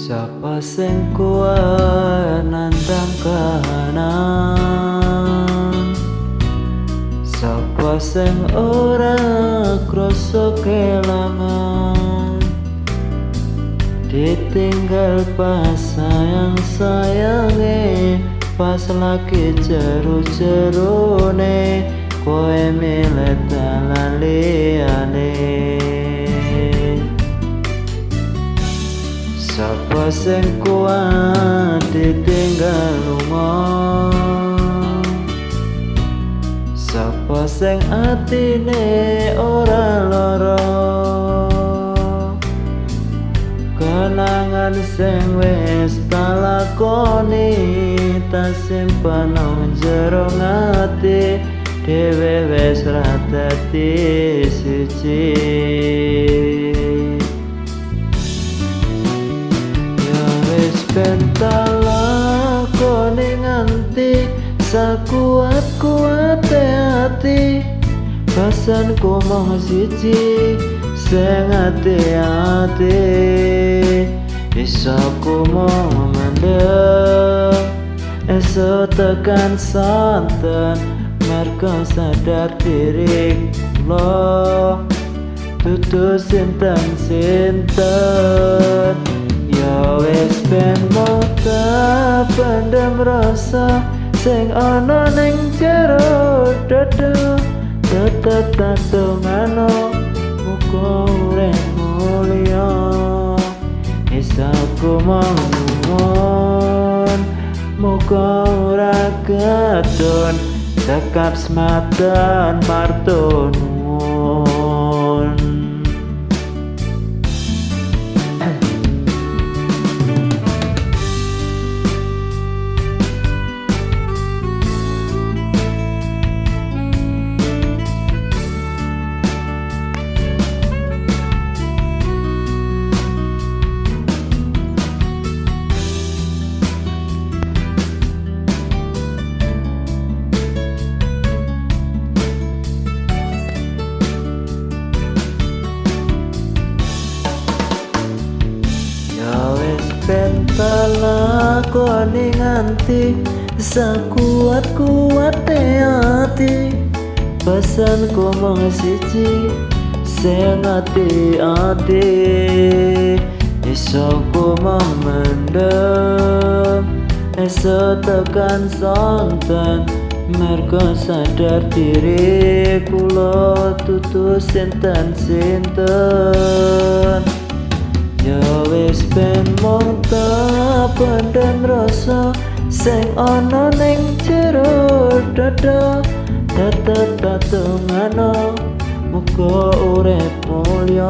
Sapa sing kuat nantang kahanan, sapa sing ora krasa kelangan, ditinggal pas sayang-sayange, pas lagi jeru-jerune, kowe milih dalan liyane. Sapa sing kuat ditinggal lunga, sapa sing atine ora lara, kenangan sing wis tak lakoni tak simpen nang jero ati dhewe wis ra dadi siji. Ben tak lakoni nganti sakuat-kuate ati, pesanku mung siji sing ati-ati, iso ku mung mendem esuk tekan sonten, mergo sadar diri kula dudu sinten-sinten. Ya wis ben mung tak pendem rasa sing ana ning jero dada, tetep tak dongano muga urip mulya, iso ku mung nyuwun muga ora keton cekap semanten marto nuwun. Ben tak lakoni nganti sakuat-kuate ati, pesanku mung siji sing ati-ati, iso ku mung mendem esuk tekan sonten, mergo sadar diri kula dudu sinten-sinten. Ya wis ben mung tak pendem rasa sing ana ning jero dada, tetep tak dongano muga urip mulya,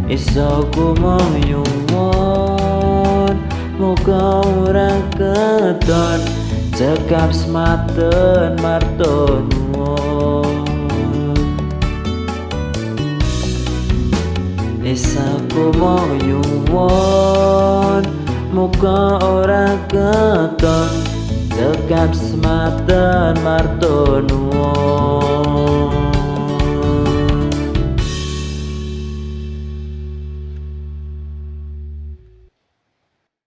iso ku mung nyuwun muga ora keton cekap semanten marto nuwun. Iso ku mung nyuwun muga ora keton cekap semanten marto nuwun.